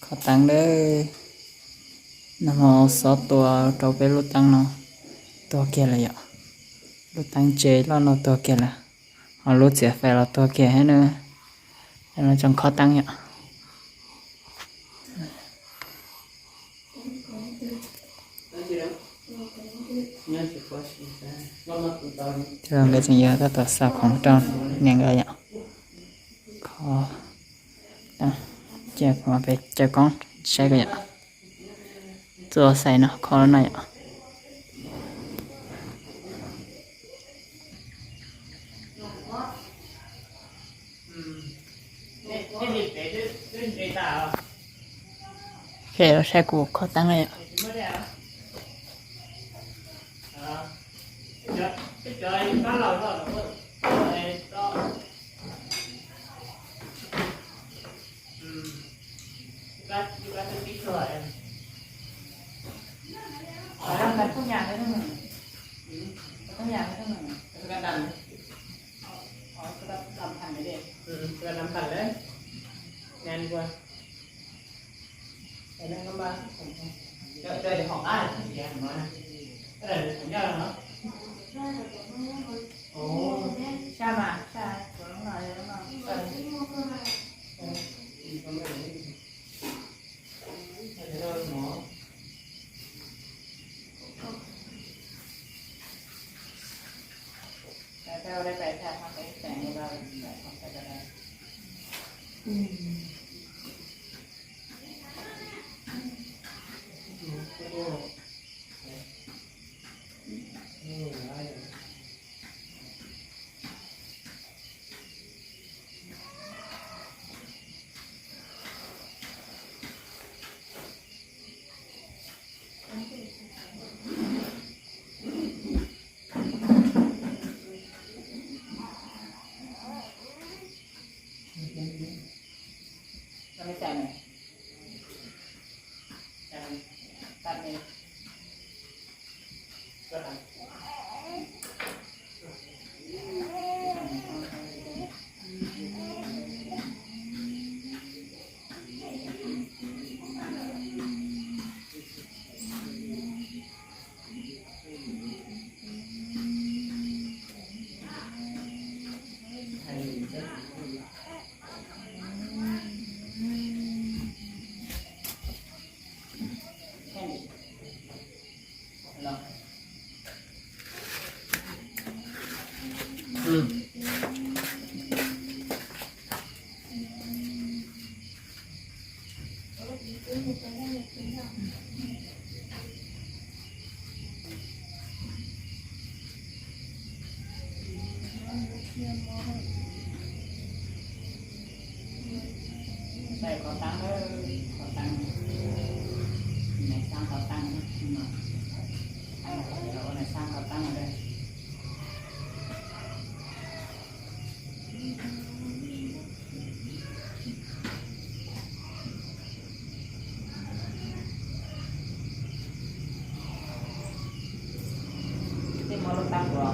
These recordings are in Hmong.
Khob teeb lawm, nag hmo xob tua rau peb lub teeb no tuag kiag lawm yom. Lub teeb tsev loj no tuag kiag lawm, ho lub txiav fais los tuag kiag thiab na. Cov no cov khob teeb yom. Nkawd tseem yuav tab tom xa khoom rau niam nkawd yom. Kho, cia kuv mam pem caw koob saib ko yom. Txuas xais no kho no yom. Saib kuv kho teeb no yom. Xais khob teeb, khob teeb, nais xab khob teeb, ua nais xab khob teeb. Tej muab lub teeb ua.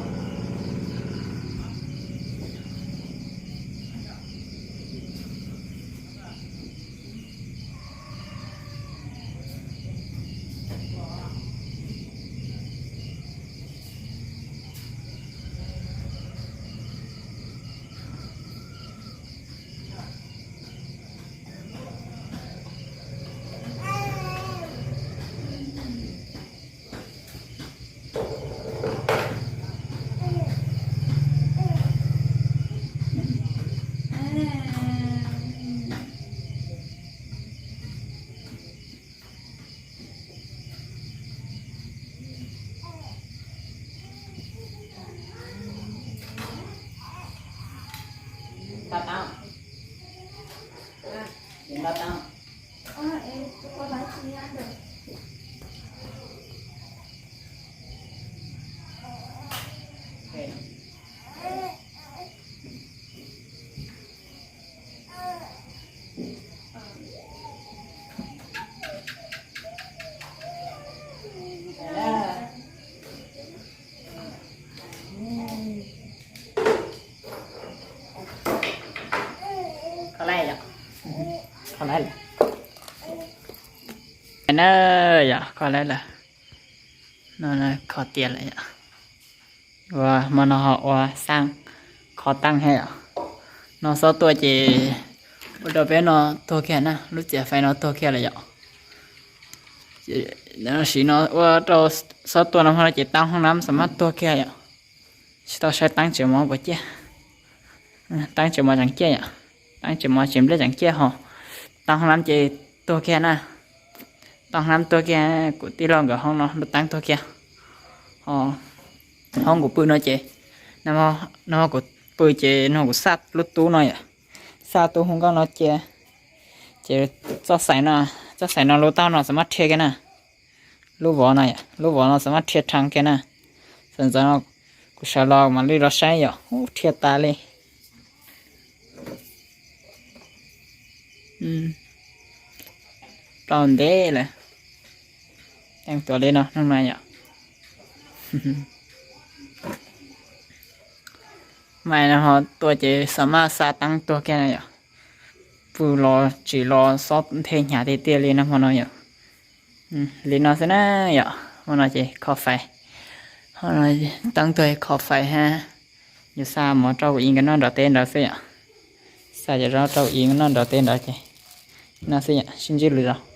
Npaj tau. Npaj tau. Kho lawm yom. Kho lawm. Na, yog kho lawm, no kho tiav lawm yom. Ua hmo no ho ua xab kho teeb thiab yom. No xob tua ces ua rau peb no tuag kiag na, lub txiav fais no tuag kiag lawm yom. Tam sim no ua rau xob tua no hmo no ces tau hoob nab xam maj tuag kiag yom. Tsis tau saib teeb tseem mov puas ciaj. Teeb tseem mov tseem ciaj yom. Teeb tseem mov tseem nplej tseem ciaj ho. Tau hoob nab ces tuag kiag na. Tau hoob nab tuag kiag, kuv tij laug nkawd hoob no lub teeb tuag kiag. Ho hoob kuv pw no ces, no kuv pw ces no kuv xaj lub tub no yom. Xaj tub hu nkauj no cia, ces txoj xaim no, txoj xaim no lub taub no xam maj rhia kiag na. Lub vov no yom, lub vov no xam maj rhia rhees kiag na. Txawm ntxov no kuv sawv los mam li los saib yom, ub rhia tas li. Rau ntev lawm. Teeb tuag li no hnub no yom. Mas no ho tua ces xam maj xa teeb tuag kiag na yom. Pw los tsim los xob nthe hnyav tiag tiag li no hmo no yom. Li no xwb na yom, hmo no ces kho fais, teeb tuag kho fais hab. Yus xa mov rau kuv ib nkawd noj nram teb nrad xwb yom. Xa cov zaub rau kuv ib nkawd noj nram teb nrad ces no xwb yom, sib ntsib lwm zaus.